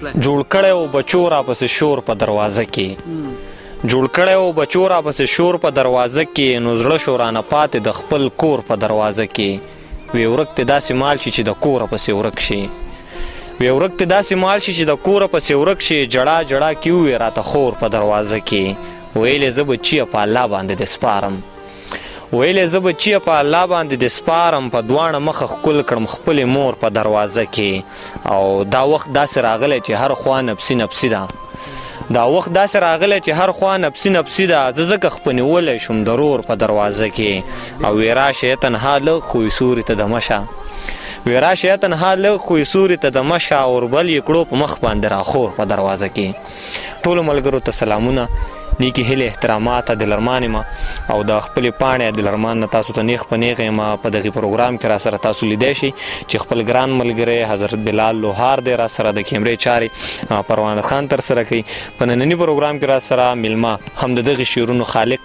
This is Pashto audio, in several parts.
جوړ کړی و بچو راپسې شور په دروازه کې، جوړ کړی و بچو راپسې شور په دروازه کې، نو زړه شو رانه پاتې د خپل کور په دروازه کې. وی ورک ته داسې مال شي چې د کوره پسې ورک شي، وی ورک ته داسې مال شي چې د کوره پسې ورک شي. جړا جړا کې ووې راته خور په دروازه کې، ویلې زه بچیه په الله باندې دې سپارم، ویلې زه بچیه په الله باندې دې سپارم، په دواړه مخه ښکل کړم خپلې مور په دروازه کې. او دا وخت داسې راغلی چې هر خوا نفسي نفسي ده، دا وخت داسې راغلی چې هر خوا نفسي نفسي ده، زه ځکه خپنیولی شوم د رور په دروازه کې. او وی راشه تنها لږ خو یې سوري ته دمه شه، وی راشه تنها لږ خو یې سوري ته دمه شه، اوربل یې کړو په مخ باندې راخور په دروازه کې. ټولو ملګرو ته سلامونه، نیکې هیلې، احترامات. عادل ارمان یم او د خپلې پاڼې عادل ارمان نه تاسو ته نیغ په نیغ یم. په دغه پروګرام کې را سره تاسو لیدای شئ چې خپل ګران ملګری حضرت بلال لوهار دی، را سره د کیمرې چارې پروانه خان تر سره کوي. په ننني پروګرام کې را سره میلمه هم د دغه شعرونو خالق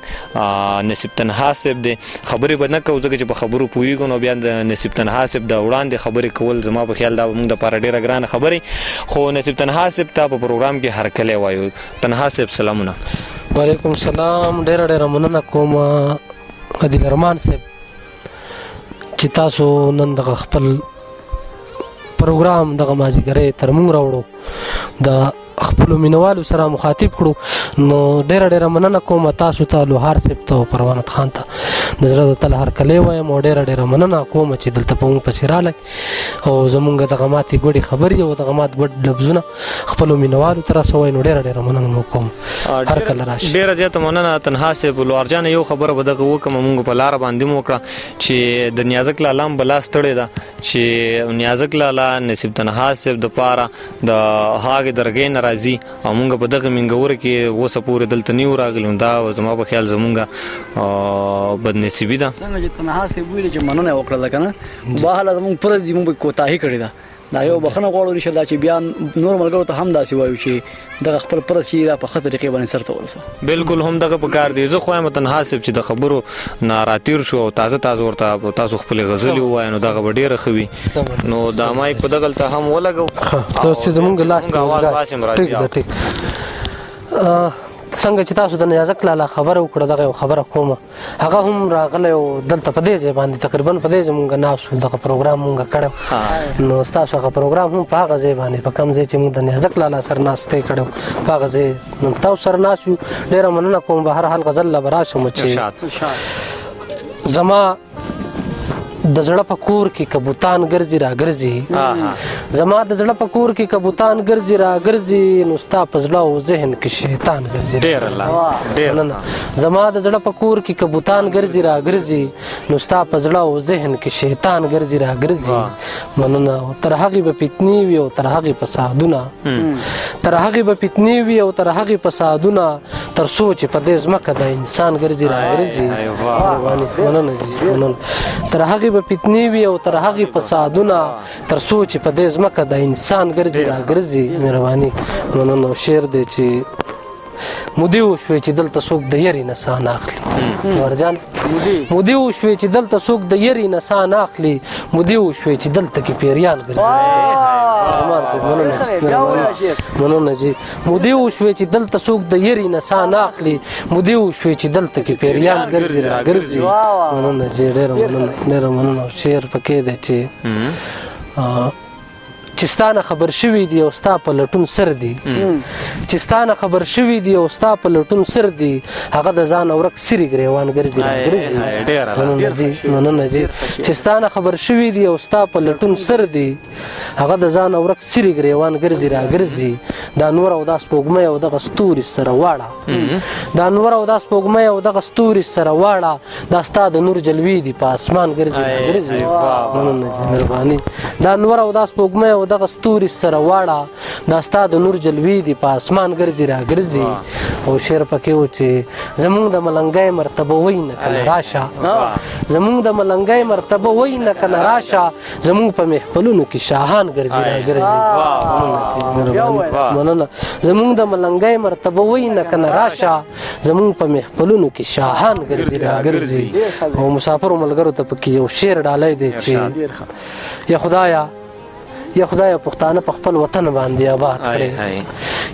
نصیب تنها صاحب دی. خبرې به نه کوو ځکه چې په خبرو پوهیږو، نو بیا د نصیب تنها صاحب د وړاندې خبرې کول زما په خیال دا به موږ دپاره ډېره ګرانه خبرې، خو نصیب تنها صاحب ته په پروګرام کې هرکلی وایو. تنها صاحب سلامونه. وعلیکم سلام، ډېره ډېره مننه کوم عادل ارمان صاحب چې تاسو نن دغه خپل پروګرام دغه مازیګری تر مونږ راوړو، د خپلو مینوالو سره مخاطب کړو. نو ډېره ډېره مننه کوم تاسو ته، لوهار صاحب ته او پروانت خان ته د زړه د تله هرکلی وایم، او ډېره ډېره مننه کوم چې دلته په موږ پسې راغلی او زمونږ دغه ماتې ګوډې خبرې او دغه مات ګوډ لفظونه خپلو مینوالو ته رسوئ. نو ډېره ډېره مننه مو کوم، هر کله راشي. ډېره زیاته مننه تنها صاحب. لوهار جانه، یو خبره به دغه وکړم، موږ په لاره باندې مو وکړه چې د نیازک لالا هم بلا ستړې ده چې نیازک لالا نصیب تنها صاحب دپاره د هغې درګۍ نه راځي او مونږ په دغه منګوره کې اوسه پورې دلته نه یو راغلي، نو دا زما په خیال زمونږ بدنصیبي ده. څنګه چې تنها صاحب ویل چې مننه یې وکړله که نه، بهرحال زمونږ فرض دي، مونږ به کوتاهي کړې ده، دا یو بخښنه غواړو ان شاء الله چې بیا نور ملګرو ته هم داسې وایو چې دغه خپل فرض چې دا په ښه طریقې باندې سرته ورسوه. بالکل هم دغه په کار دی. زه خو وایم تنها صاحب چې د خبرو نه راتیر شو او تازه تازه ورته تاسو خپلې غزلې ووایئ، نو دغه به ډېره ښه وي. نو دا مایک په دغلته هم ولګو ته چې زمونږ لاس ته ټیک ده. ټیک، څنګه چې تاسو د نیازک لالا خبره وکړه، دغه یو خبره کومه، هغه هم راغلی او دلته په دې ځای باندې تقریبا په دې ځای مونږ ناست وو، دغه پروګرام مونږ کړی. نو ستاسو هغه پروګرام هم په هغه ځای باندې، په کوم ځای چې مونږ د نیازک لالا سره ناستې کړی، په هغه ځای نن تاسو سره ناست یو. ډېره مننه کوم. به هر حال غزل له به راشم چې زما د زړه په کور کې کبوتان ګرځي را ګرځي، زما د زړه په کور کې کبوتان ګرځي را ګرځي، نو ستا په زړه او ذهن کې شیطان ګرځي. ډېر الله ډېر. زما د زړه په کور کې کبوتان ګرځي را ګرځي، نو ستا په زړه او ذهن کې شیطان ګرځي را ګرځي. مننه. تر هغې به فتنې وي او تر هغې فسادونه، تر هغې به فتنې وي او تر هغې فسادونه، تر څو چې په دې ځمکه د انسان ګرځي را ګرځي. مننه مننه. تر هغې به فتنې وي او تر هغې فسادونه، تر څو چې په دې ځمکه د انسان ګرځي را ګرځي. مهرباني، مننه. شعر دی چې مودې وشوې چې دلته څوک د یرې نه ساه نه اخلي. ورجان، مودې وشوې چې دلته څوک د یرې نه ساه نه اخلي، مودې وشوې چې دلته کې پیریان ګرځي. ارمان صاحب مننه، مننه جی. مودې وشوې چې دلته څوک د یرې نه ساه نه اخلي، مودې وشوې چې دلته کې پیریان ګرځي را ګرځي. مننه جی، ډېره مننه، ډېره مننه. شعر پکې دی چې چې ستا نه خبر شوي دي او ستا په لټون سر دي، چې ستا نه خبر شوي دي او ستا په لټون سر دي، هغه د ځان ورک سری ګریوان ګرځي را ګرځي. مننه جی، مننه جی. چې ستا نه خبر شوي دي او ستا په لټون سر دي، هغه د ځان ورک سری ګریوان ګرځي را ګرځي. دا نور او دا سپوږمۍ او دغه ستوري سره واړه، دا نور او دا سپوږمۍ او دغه ستوري سره واړه، دا ستا د نور جلوې دي په اسمان ګرځي را ګرځي. مننه جی، مهرباني. دا نور او دا سپوږمۍ او دغه ستوري سره واړه، دا ستا د نور جلوې دي په اسمان ګرځي را ګرځي. او شعر پکې و چې زمونږ د ملنګۍ مرتبه وای نه کنه راشه، زمونږ د ملنګۍ مرتبه وای نه کنه راشه، زمونږ په محفلونو کې شاهان ګرځي را ګرځي. مننه. زمونږ د ملنګۍ مرتبه وای نه کنه راشه، زمونږ په محفلونو کې شاهان ګرځي را ګرځي. او مسافرو ملګرو ته پکې یو شعر ډالۍ دی چې یا خدایا، یا خدای پښتانه په خپل وطن باندې آباد کړي،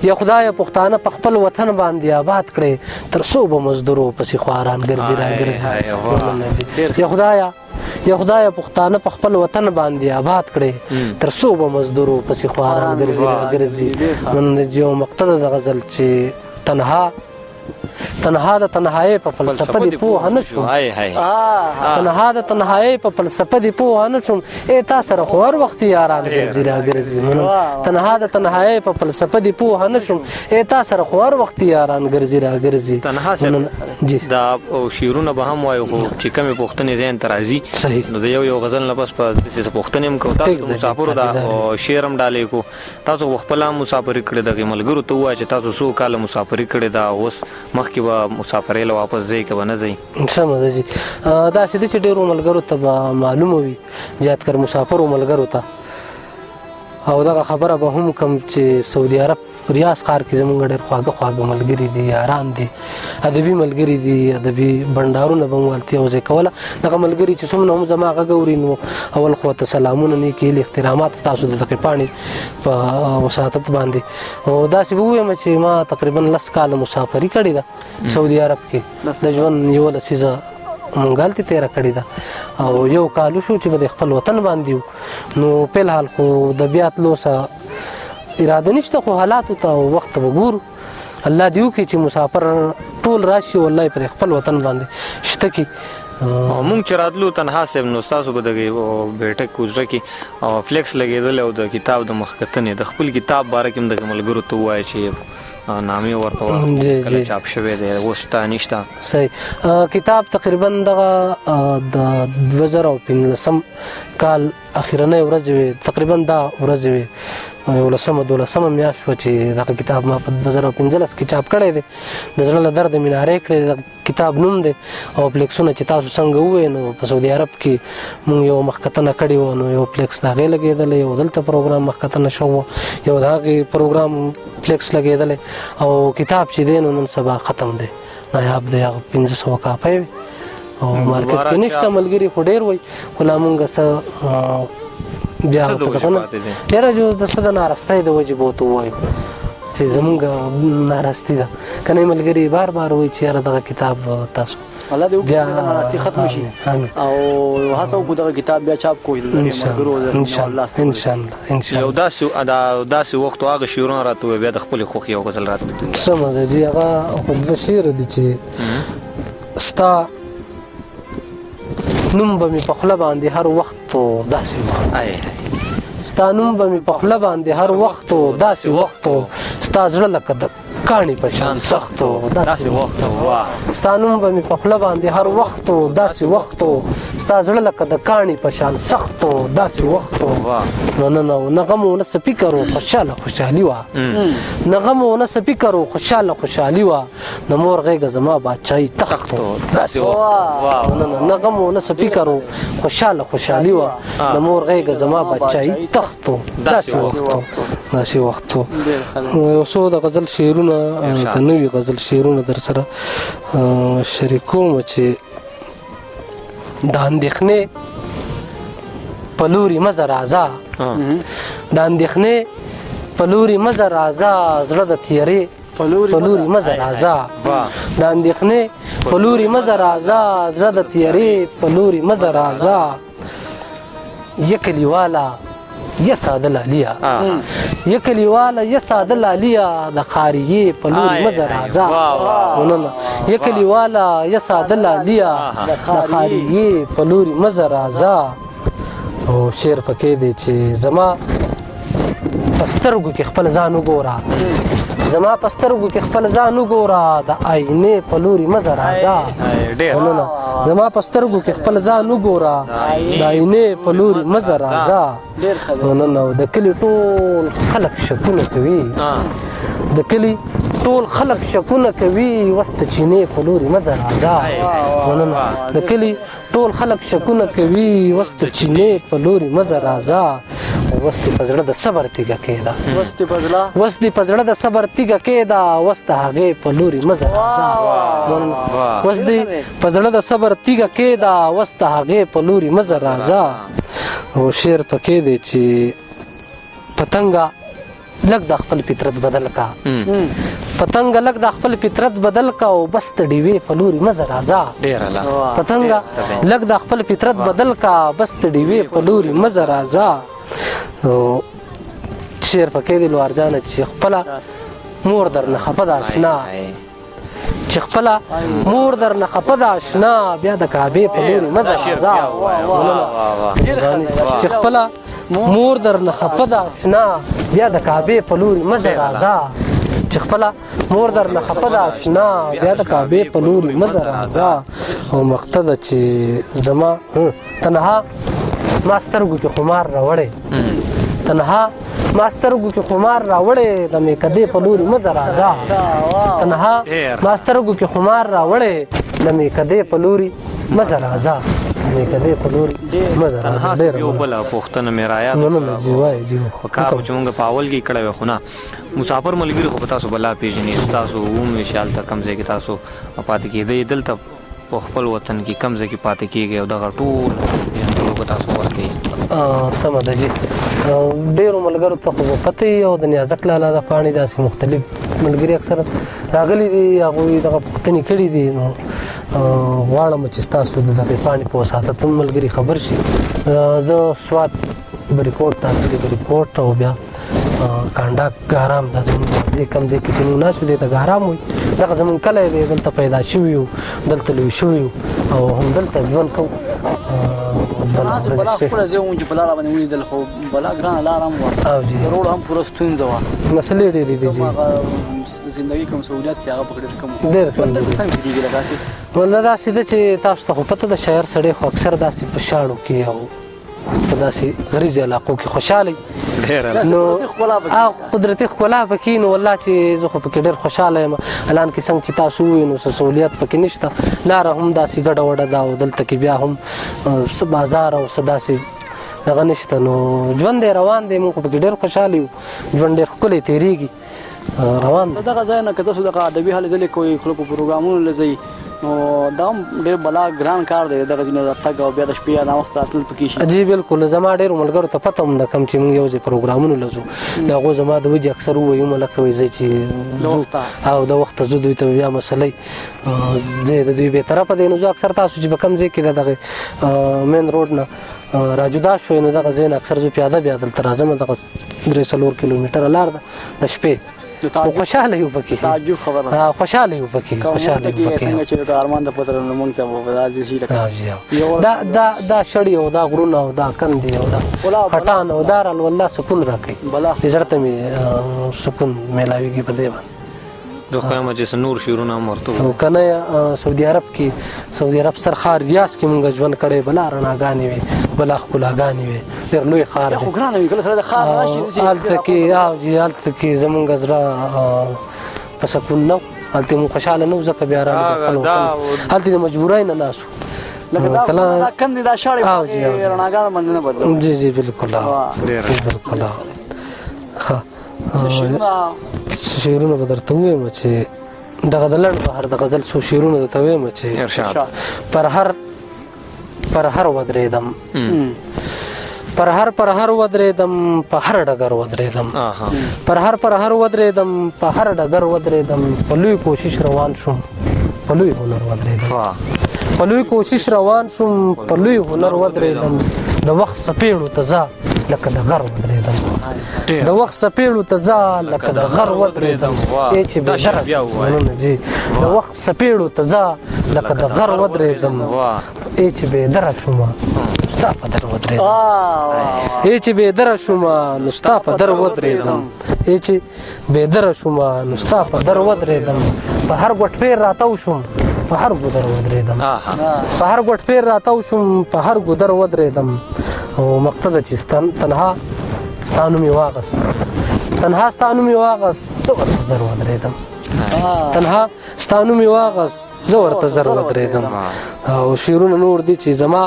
یا خدای پښتانه په خپل وطن باندې آباد کړي، تر څو به مزدورو پسې خواران ګرځي را ګرځي. یا خدای، یا خدای پښتانه په خپل وطن باندې آباد کړي، تر څو به مزدورو پسې خواران ګرځي را ګرځي. نن یو مقتد د غزل چې تنها تنها د تنهایی په فلسفه دی پوه نه شوم، تنها د تنهایی په فلسفه دی پوه نه شوم، ای تا سره خو هر وخت یاران ګرځي را ګرځي. تنها د تنهایی په فلسفه دی پوه نه شوم، ای تا سره خو هر وخت یاران ګرځي را ګرځي. تنها صاحب دا شعرونه به هم وایو، خو چې کومې پوښتنې ذهن ته راځي نو د یو یو غزل نه پس په داسې پوښتنې هم کوو. تاسو مسافرو دا شعر هم ډالۍ کو، تاسو خو خپله هم مسافري کړې، دغې ملګرو ته ووایه چې تاسو څو کاله مسافري کړې ده، اوس مخکې به مسافرۍ له واپس ځئ که به نه ځئ؟ سمه ده جي، داسې ده چې ډېرو ملګرو ته به معلومه وي، زیات کر مسافرو ملګرو ته، او دغه خبره به هم کوم چې سعودي عرب ریاض ښار کې زمونږ ډېر خواږه خواږه ملګري دي، یاران دي، ادبي ملګري دي، ادبي بنډارونه به مو هلته یو ځای کوله. دغه ملګري چې څومره هم زما غږ اوري نو اول خو ورته سلامونه، نیکې هیلې، احترامات ستاسو د دغې پاڼې په وساطت باندې. او داسې به ووایم چې ما تقریبا 10 کاله مسافري کړې ده سعودي عرب کې، د ژوند یوه لسیزه مونږ هلته تېره کړې ده، او یو کال وشو چې به د خپل وطن باندې یو. نو په الحال خو د بیا تلو څه اراده نشته، خو حالاتو ته وخت به ګورو. الله دې وکړي چې مسافر ټول راشي او الله یې پر خپل وطن باندې شته کړي. مونږ چې راتلو تنها صاحب نو ستاسو په دغې بیټک کوزه کې فلیکس لګېدلی او د کتاب د مخکتنې د خپل کتاب باره کې هم دغې ملګرو ته ووایه چې نامې ورته واخلي، کله چاپ شوی دی، اوس شته نشته؟ صحیح، کتاب تقریبا دغه د 2015 کال اخرنۍ ورځې وې، تقریبا دا ورځې وې، یولسمه دولسمه میاشت وه چې دغه کتاب ما په 2015 کې چاپ کړی دی. د زړه له درده مې نارې کړې، دغه کتاب نوم دی. او فلیکسونه چې تاسو څنګه ووایئ نو په سعودي عرب کې مونږ یو مخکتنه کړې وه، نو یو فلیکس د هغې لګېدلی، یو دلته پروګرام مخکتنه شوی وه، یو د هغې پروګرام فلیکس لګېدلی، او کتاب چې دی نو نن سبا ختم دی، نایاب دی، هغه 500 کاپۍ وې او مارکیټ کې نشته. ملګري خو ډېر وایي، خو لا مونږ څه بیا ډېره جو د څه د نارستۍ د وجې به ورته ووایو چې زمونږ ناراستي ده، که نه ملګري بار بار وایي چې یاره دغه کتاب تاسو الله دې وکړي دغه ناراستي ختم شي او هڅه وکړو دغه کتاب بیا چاپ کړو ان شاء الله. ان شاء الله ان شاء الله ان شاء الله. یو داسې وخت هغه شعرونه راته ووایه، بیا د خپلې خوښې یو غزل راته ووایه. سمه ده جي، هغه خو دوه شعر دي چې ستا نوم به مې په خوله باندې هر وخت داسې وخت، ستا نوم به مې په خوله باندې هر وخت داسې وخت، ستا زړه لکه د کاڼي په شان سخت داسې وخت، ستا نوم به مې په خوله باندې هر وخت داسې وخت، ستا زړه لکه د کاڼي په شان سخت داسې وخت. مننه. نه غم و نه څه فکر و، خوشحاله خوشحالي وه، نه غم و نه څه فکر و، خوشحاله خوشحالي وه، د مور غېږه زما بادشاهي تخت داسې وخت. مننه. نه غم و نه څه فکر و، خوشحاله خوشحالي وه، د مور غېږه زما بادشاهي تخت داسې وخت، داسې وخت. یو څو د غزل شعرونه، د نوي غزل شعرونه در سره شریکوم چې د اندېښنې په لوري مزه راځه، د اندېښنې په لوري مزه راځه، زړه د تیارې په لوري مزه راځه، د اندېښنې په لوري مزه راځه، زړه د تیارې په لوري مزه راځه، یه کلیواله یه ساده لالیه، یه کلیواله یه ساده لالیه، د قاریې په لوري مزه راځه. مننه. یه کلیواله یه ساده لالیه، د قاریې په لوري مزه راځه. او شعر پکې دی چې زما په سترګو کې خپل ځان وګوره، زما په سترګو کې خپل ځان وګوره، د آینې په لوري مزه راځه. مننه. زما په سترګو کې خپل ځان وګوره، د آینې په لوري مزه راځه. مننه. د کلي ټول خلک شکونه کوي، د کلي ټول خلک شکونه کوي، وس د چینې په لوري مزه راځه. مننه. د کلي ټول خلک شکونه کوي، وس د چینې په لوري مزه راځه، وس دې په زړه د صبر تیږه کېده، وس دې په زړه د صبر تیږه کېده، وس د هغې په لوري مزه راځه. وس دې په زړه د صبر تیږه کېده، وس د هغې په لوري مزه راځه. او شعر پکې دی چې پتنګه لږ د خپل فطرت بدل کا، پتنګ لږ د خپل فطرت بدل کا او بس ته ډیوې په لوري مزه راځه. پتنګ لږ د خپل فطرت بدل کا، بس ته ډیوې په لوري مزه راځه. شعر پکې دی لوار جانه چې خپله مور درنه خفه ده اشنا، چې خپله مور درنه خفه ده اشنا، بیا د کعبې په لوري مزه راځه. چې خپله مور درنه خفه ده اشنا، بیا د کعبې په لوري مزه راځه. چې خپله مور درنه خفه ده اشنا، بیا د کعبې په لوري مزه راځه. او مقته ده چې زما تنها ما سترګو کې خمار راوړی، تنها ما سترګو کې خمار راوړی، د میکدې په لوري مزه راځه. تنها ما سترګو کې خمار راوړی، د میکدې په لوري مزه راځه، میکدې په لوري مزه راځه. ډېره یو بله پوښتنه مې راياده مننه جي، وایي جي. په کار چې مونږ په اول کې کړی وی، خو نه مسافر ملګري خو به تاسو بلا پېژني، ستاسو ومې چې هلته کوم ځای کې تاسو پاتې کېدئ، دلته په خپل وطن کې کوم ځای کې پاتې کېږئ او دغه ټول پېژندګلو به تاسو ورکوي؟ سمه ده جي. ډېرو ملګرو ته خو به پته وي او د نیازک لالا د پاڼې داسې مختلف ملګري اکثر راغلي دي، هغوی دغه پوښتنې کړي دي. نو غواړم چې ستاسو د دغې پاڼې په وساطت هم ملګري خبر شي. زه سوات بریکوټ، تحصیل بریکوټ او بیا کانډا ګارام، دا زموږ ځای کوم ځای کې چې موږ ناست یو دې ته ګارام وایي، دغه زموږ کلی دی، دلته پیدا شوي یو، دلته لوی شوي یو او همدلته ژوند کوو. داسې بلا ښکلی ځای و چې په لاره باندې ولیدل، خو بلا ګرانه لاره هم وه، د روډ هم پوره ستونزه وه، مسلې ډېرې دي جي. هغه زندګي کوم سهولیت دی هغه پکې ډېر کم و. ډېر کم دلته څنګه کېږي لکه داسې؟ والله داسې ده چې تاسو ته خو پته ده، شاعر سړی خو اکثر داسې په شاړو کې او په داسې غریزې علاقو کې خوشحاله وي، نو قدرتي ښکلا پکې، نو والله چې زه خو پکې ډېر خوشحاله یم. الان کې څنګه چې تاسو ووایئ نو څه سهولیت پکې نشته، لاره هم داسې ګډه وډه ده او دلته کې بیا هم څه بازار او څه داسې دغه نشته، نو ژوند دی روان دی، موږ خو پکې ډېر خوشحاله یو، ژوند ډېر ښکلی تېرېږي، روان دی. دغه ځای نه که تاسو دغه ادبي هلې ځلې کوئ، خلکو پروګرامونو له ځئ، نو دا هم ډېر بلا ګران کار دی، دغه ځینې راتګ او بیا د شپې یا ناوخته راتلل پکې شي. جی بالکل، زما ډېرو ملګرو ته پته هم ده کوم چې موږ یو ځای پروګرامونو له ځو، د هغو زما د وجې اکثر ووایي ملکه وایي زه چې ځو او د وخته ځو، دوی ته بیا مسلې ځای د دوی بې طرفه دی. نو زه اکثر تاسو چې په کوم ځای کې د دغه مین روډ نه راجدا شوئ، نو دغه ځای نه اکثر زه پیاده بیا دلته راځم، دغه 3-4 کیلومتره لار ده د شپې، خوشاله یو پکې. تعجب خبره ده. خوشاله یو پکې، خوشاله یو پکې. څنګه چې د ارمان د پتر نو مونږ ته به راځي شي لکه دا دا دا شړی او دا غرونه او دا کندې او دا خټان او دا رال والله سکون راکوي، زړه ته مې سکون میلاویږي په دې باندې. زه خو یم چې نور شعرونه هم ورته او که نه سعودي عرب کې، سعودي عرب سر ښار ریاض کې مونږ ژوند کړی، بلا رڼاګانې وې، بلا ښکلاګانې وې، ډېر لوی ښار دی. خو ګرانه وي کله سړی د ښار راشي هلته کې، او جي هلته کې زمونږ زړه په سکون نه، هلته مونږ خوشحاله نه وو، ځکه بیا رالو خپل وطن، هلته د مجبورۍ نه ناست وو. لکه دا کندې دا شاړې رڼاګانې باندې نه بدلوي. جی جی بالکل بالکل. ښه شعرونه به درته ووایم چې دغه د لنډ بهر د غزل څو شعرونه درته وایم چې ارشاد. پر هر پر هر ودرېدم، پر هر پر هر ودرېدم، په هر ډګر ودرېدم، پر هر پر هر ودرېدم، په هر ډګر ودرېدم، په لوی کوشش روان شوم، په لوی هنر ودرېدم، په لوی کوشش روان شوم، په لوی هنر ودرېدم، د وخت سپېړو ته ځه لکه د غر ودرېدم، د وخت سپېړو ته ځه لکه د غر ودرېدم، ای چې بې دره مننه جي، د وخت سپېړو ته ځه لکه د غر ودرېدم، ای چې بې دره شوم ستا په در ودرېدم، ای چې بې دره شوم نو ستا په در ودرېدم، ای چې بې دره شوم نو ستا په در ودرېدم، په هر ګوټ پېر راتاو شوم، په هر ګودر ودرېدم، په هر ګوټ پېر راتاو شوم، په هر ګودر ودرېدم. او مقته ده چې تنها ستا نوم یې واغست، تنها ستا نوم یې واغست، زه ورته زر ودرېدم، تنها ستا نوم یې واغست، زه ورته زر ودرېدم. او شعرونه نور دي چې زما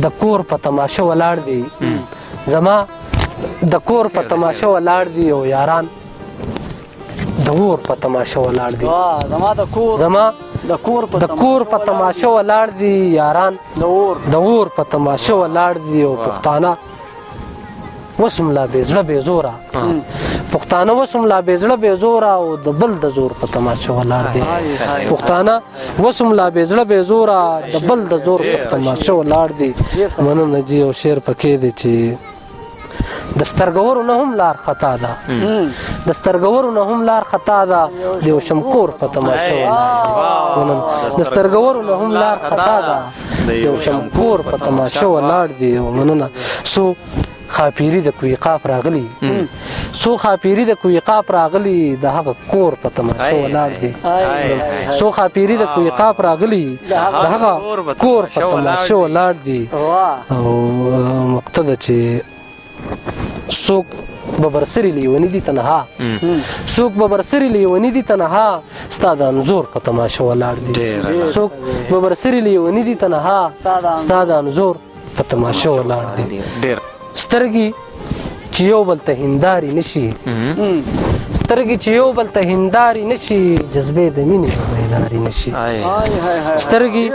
د کور په تماشه ولاړ دي، زما د کور په تماشه ولاړ دي او یاران د اور په تماشه ولاړ دي، زما د کور، زما د کور د کور په تماشه ولاړ دي یاران د اور، د اور په تماشه ولاړ دي او پښتانه اوس هم لا بې زړه بې زوره پښتانه اوس هم لا بې زړه بې زوره او د بل د زور په تماشه ولاړ دي. پښتانه اوس هم لا بې زړه بې زوره د بل د زور په تماشه ولاړ دي. مننه جی. یو شعر پکې دی چې د سترګورو نه هم لار خطا ده، د سترګورو نه هم لار خطا ده، د یو شمکور په تماشه ولاړ دي. د سترګورو نه هم لار خطا ده، د یو شمکور په تماشه ولاړ دي. مننه. سو خاپیری د کوی قاف راغلی، سو خاپیری د کوی قاف راغلی، د هغه کور په تماشه ولاړ دي. سو خاپیری د کوی قاف راغلی، د هغه کور په تماشه ولاړ دي. او مقتده چې څوک ببرسري لیونی دي تنها، څوک ببرسري لیونی دي تنها، ستا د انځور په تماشه ولاړ دي. څوک ببرسري لیونی دي تنها، ستا د انځور په تماشه ولاړ دي. سترګې چې یو بل ته هنداري نشي، سترګې چې یو بل ته هنداري نشي، جذبې د مینې په بیداري نشي. سترګې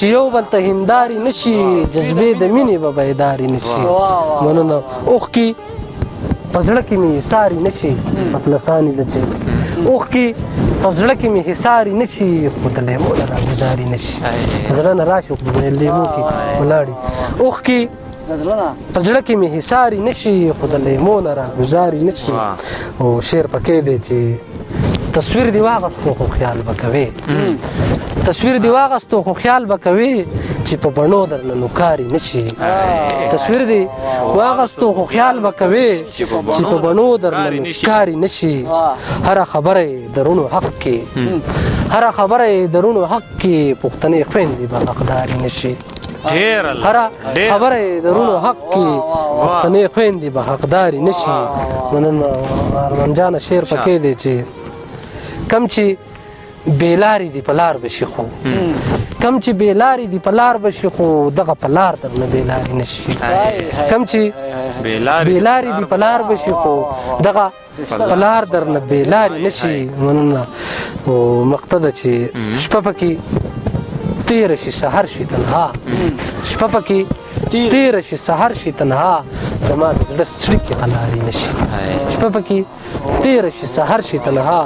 چې یو بل ته هنداري نشي، جذبې د مینې په بیداري نشي. مننه. اوښکې په زړه کې مې حصاري نشي، مطلسانې ده چې اوښکې په زړه کې مې حصاري نشي، خو د لیمو نه راګزاري نشي. زړه نه راشي خو د لیمو کې ولاړي. اوښکې په زړه کې مې حصاري نشي، خو د لیمو نه راګزاري نشي. او شعر پکې دی چې تصویر دی واغستو خو خیال به کوې، تصویر دی واغستو خو خیال به کوې، چې په بڼو درنه نوکاري نشي. تصویر دی واغستو خو خیال به کوې، چې په بڼو درنه نوکاري نشي. هره خبره یې درونو حق کې، هره خبره یې درونو حق کې، پښتنې خویندې به حقداري نشي. هره خبره یې درونو حق کې، پښتنې خویندې به حقداري نشي. مننه ارمان جانه. شعر پکې دی چې کم چې بېلارې دي په لار به شي، خو کم چې بېلارې دي په لار به شي، خو دغه په لار درنه بېلارې نشي. کم چې بېلارې دي په لار به شي، خو دغه په لار درنه بېلارې نشي. مننه. او مقتده چې شپه پکې تېره شي سحر شي تنها، شپه پکې تېره شي سحر شي تنها، زما د زړه څړیکې قلارې نشي. شپه پکې تېره شي سحر شي تنها،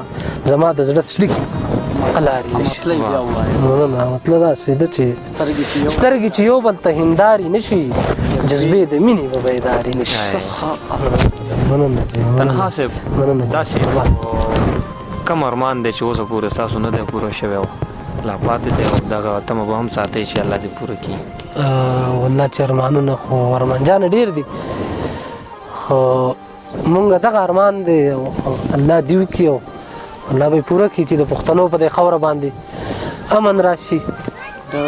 زما د زړه څړیکې قلارې نشي. مننه. مطلب داسې ده چې سترګې چې یو بل ته هندارې نشي، جذبې د مینې به بیدارې نشي. مننه. تنها صاحب، داسې کوم ارمان دی چې اوسه پورې ستاسو نه دی پوره شوی او لا پاتې دی، او دغه تمه به هم ساتئ چې الله دې پوره کړي؟ والله چې ارمانونه خو ارمان جانه ډېر دي، خو مونږ دغه ارمان دی او الله دې وکړي او الله به یې پوره کړي چې د پښتنو په دې خاوره باندې امن راشي،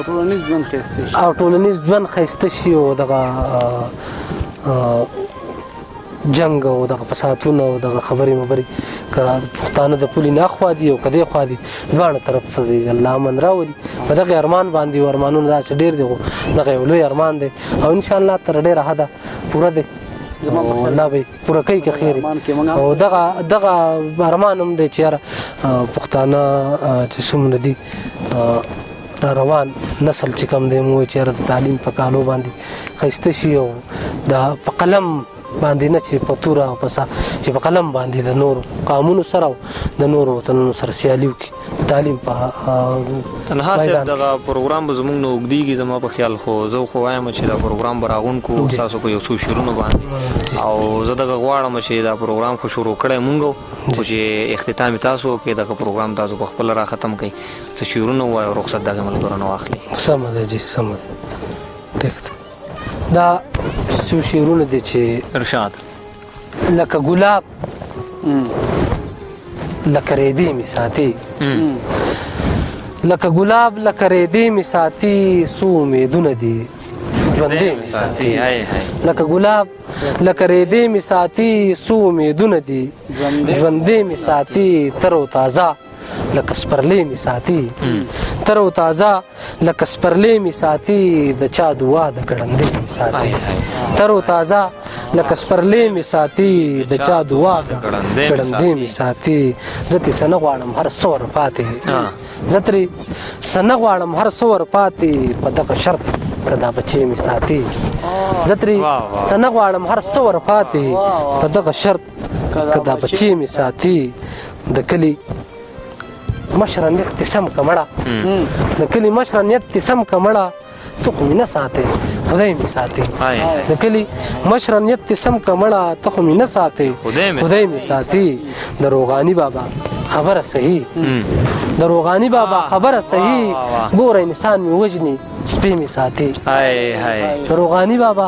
ټولنیز ژوند ښایسته شي، او ټولنیز ژوند ښایسته شي، او دغه جنگ او دغه فسادونه او دغه خبرې مبرې که پښتانه د پولې نه خوا دي او که دې خوا دي، دواړه طرف ته دی الله امن راولي. په دغه ارمان باندې ارمانونه داسې ډېر دي، خو دغه یو لوی ارمان دی او ان شاء الله تر ډېره حده پوره دی، الله به پوره کوي که خیر. او دغه دغه ارمان هم دی چې یاره پښتانه چې څومره دي را روان نسل چې کوم دی، موږ چې یاره د تعلیم په کالو باندې ښایسته شي، او د په قلم باندې نه چې په توره او په چې په قلم باندې د نورو قامونو سره او د نورو وطنونو سره سیالي وکړي د تعلیم په تنها صاحب. دغه پروګرام به زموږ نه اوږدېږي زما په خیال، خو زه خو وایم چې دا پروګرام به راغونډ کړو ستاسو په یو څو شعرونو باندې، او زه دغه غواړم چې دا پروګرام خو شروع کړی مونږ، خو چې اختتام تاسو وکړئ، دغه پروګرام تاسو په خپله را ختم کړئ، څه شعرونه ووایئ او رخصت دغه ملګرو نه واخلئ. سمه ده جي، سمه ده، ټیک ده. دا څو شعرونه دي چې ارشاد. لکه ګلاب لکه ریدې مې ساتي، لکه ګلاب لکه ریدې مې ساتي، څو امیدونه دي ژوندې مې ساتي. لکه ګلاب لکه ریدې مې ساتي، څو امیدونه دي ژوندې مې ساتي، تر او تازه لکه سپرلې مې ساتي، تر او تازه لکه سپرلې مې ساتي، د چا دعا د ګړندې مې ساتي، تر او تازه لکه سپرلې مې ساتي، د چا دعا د ګړندې مې ساتي. زه ترې څه نه غواړم هر څه ورپاتې، زه ترې څه نه غواړم هر څه ورپاتې، په دغه شرط که دا بچې مې ساتي. زه ترې څه نه غواړم، هر څه ورپاتې په دغه شرط که دا بچی مې ساتي. د کلي مشره نیت دې سم که مړه، د کلي مشره نیت دې سم که مړه، ته خو مې نه ساتې خدای مې ساتي. د کلي مشره نیت دې سم که مړه، ته خو مې نه ساتې خدای مې ساتي. د روغاني بابا خبره صحیح، د روغاني بابا خبره صحیح، ګوره انسان مې وژني سپی مې ساتي. د روغاني بابا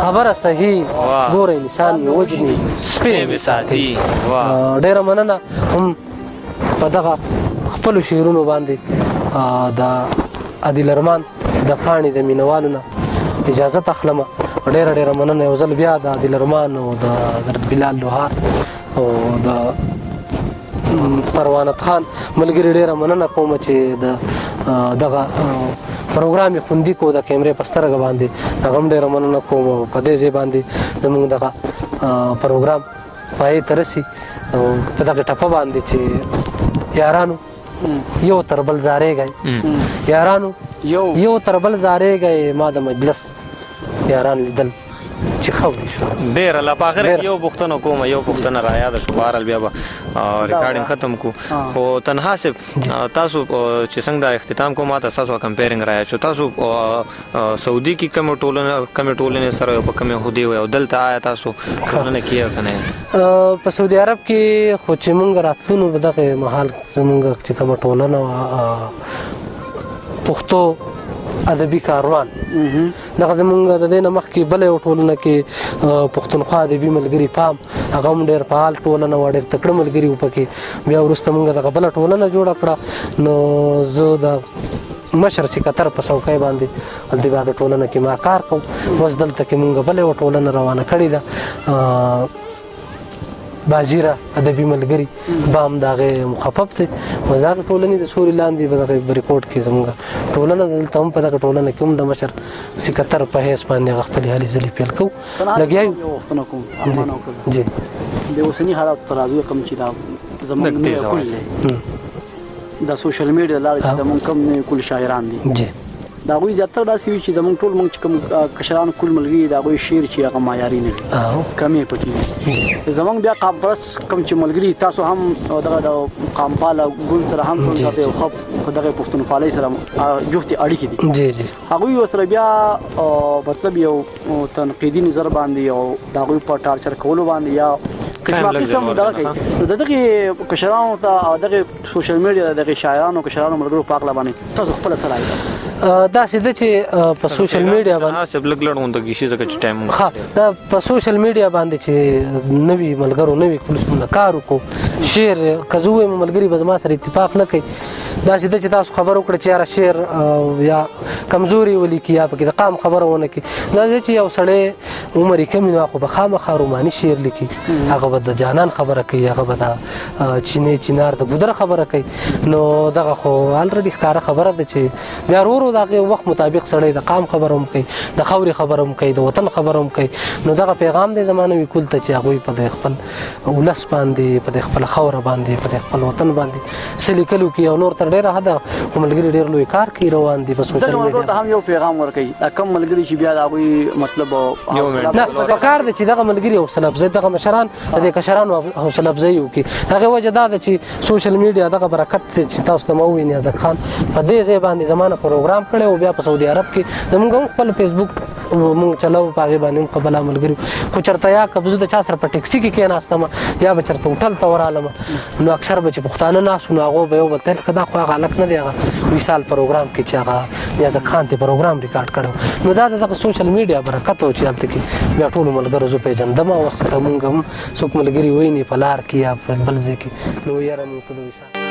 خبره صحیح، ګوره انسان مې وژني سپی مې ساتي. ډېره مننه هم په دغه خپلو شعرونو باندې د عادل ارمان د پاڼې د مینوالو نه اجازه اخلم. ډېره ډېره مننه یو ځل بیا د عادل ارمان او د حضرت بلال لوهار او د پروانت خان ملګري ډېره مننه کوم چې د دغه پروګرام یې خوندي کو د کیمرې په سترګه باندې، هغه هم ډېره مننه کوم. او په دې ځای باندې زموږ دغه پروګرام پای ته رسي او په دغه ټپه باندې چې یارانو یو تر بل زارېږئ، یارانو یو تر بل زارېږئ، ما د مجلس یاران لیدل چې خوري شو. ډیر الله. په اخر کې یو پوښتنه کوم، یو پوښتنه را یاد شو، بهرحال بیا به ریکارډینګ ختم کو. خو تنها صاحب تاسو چې څنګه دا اختتام کوم، تاسو کمپیرینګ را یاد شو، تاسو سعودي کې کوم ټولنه، کوم ټولنې سره په کومه هدي وي، او دلته آیا تاسو ټولنه کې یا کنه؟ په سعودي عرب کې خو چې مونږ راتلونو په دغه مهال زمونږ چې کومه ټولنه وه، پښتو ادبي کاروان، دغه زمونږ د دې نه مخکې بله یو ټولنه کې پښتونخوا ادبي ملګري پام، هغه هم ډېر فعال ټولنه وه، ډېر تکړه ملګري وو پکې. بیا وروسته مونږ دغه بله ټولنه جوړه کړه، نو زه د مشر سکتر په څوکۍ باندې هلته به هغه ټولنه کې ما کار کوم. اوس دلته کې مونږ بله یوه ټولنه روانه کړې ده، بازیره ادبي ملګري بام، د هغې مخفف دی. اوس هغه ټولنې د سوري لاندې په دغه ریکارډ کې زموږ ټولنه دلته هم په دغه ټولنه کې هم د مشر سکتر په حیث باندې هغه خپلې هلې ځلې پیل کوو، لګیا یو. غوښتنه کوم، ارمان او کړه جی د اوسني حالات ته راځو، کوم چې دا زموږ نوی کول دی د سوشل میډیا لارې، چې زموږ کوم نوی کول شاعران دي د هغوی زیاتره داسې وي چې زموږ ټول موږ چې کوم کشران کول ملګري، د هغوی شعر چې هغه معیاري نه وي، کمې پکې وي. زموږ بیا قامپرست کوم چې ملګري، تاسو هم دغه د قامپاله ګوند سره هم ټول ساته یو خپ دغه پښتونخوالۍ سره جوختې اړیکې دي. جی جی هغوی سره بیا مطلب یو تنقیدي نظر باندې او د هغوی په ټارچر کولو باندې یا قسمه قسم دغه کوي، نو د دغه کشرانو ته او دغه سوشل میډیا دغه شاعرانو کشرانو ملګرو په هکله باندې تاسو خپله څه رایه ده؟ داسې ده چې په سوشل میډیا باندې صاحب لږ لړ غونډه کې شي، ځکه چې ټایم ښه دا په سوشل میډیا باندې چې نوي ملګرو نوي کول څومره کار وکړو شعر، که زه ووایم ملګري به زما سره اتفاق نه کوي. داسې ده چې تاسو خبر وکړه چې یاره شعر یا کمزوري ولیکي یا پکې د قام خبره ونه کړي. دا چې یو سړی عمر یې کم وي، نو خو به خامخا روماني شعر لیکي، هغه به د جانان خبره کوي، هغه به د چینې چینار د ګودر خبره کوي. نو دغه خو الریډي ښکاره خبره ده چې بیا ورو د هغې وخت مطابق سړی د قام خبره هم کوي، د خاورې خبره هم کوي، د وطن خبره هم کوي. نو دغه پیغام دی زما نوي کول ته چې هغوی په د خپل ولس باندې، په د خپل خاوره باندې، په د خپل وطن باندې څه لیکلو کې، او نور تر ډېره حده خو ملګري ډېر لوی کار کوي، روان دي په سوشل دغه ملګرو میډیا. ته هم یو پیغام ورکوي، دا کم ملګري چې بیا د هغوی مطلب یو منټ. نه پکار ده چې دغه ملګري حوصله افزایي، دغه مشران د دې کشرانو حوصله افزایي وکړي. هغه وجه دا ده چې سوشل میډیا دغه برکت دی چې تاسو ته ما وویل، نیازک خان په دې ځای باندې زمانه پروګرام کړی او بیا په سعودي عرب کې زمونږ هم خپل فیسبوک مونږ چلو، په هغې باندې هم خپل ملګري. خو چېرته یا که زه د چا سره په ټیکسي کې کېناستم یا به چېرته هوټل ته ورالم، نو اکثر به چې پښتانه ناست وو، نو هغو به یو بل ته لکه دا خو هغه هلک نه دی، هغه وصال پروګرام کې چې هغه نیازک خان ته پروګرام ریکارډ کړی. نو دا د دغه سوشل میډیا برکت و چې هلته کې بیا ټولو ملګرو زه پېژندم، او اوس ته مونږ هم څوک ملګري ویني په لار کې یا په بل ځای کې، نو یاره مونږ ته د وصال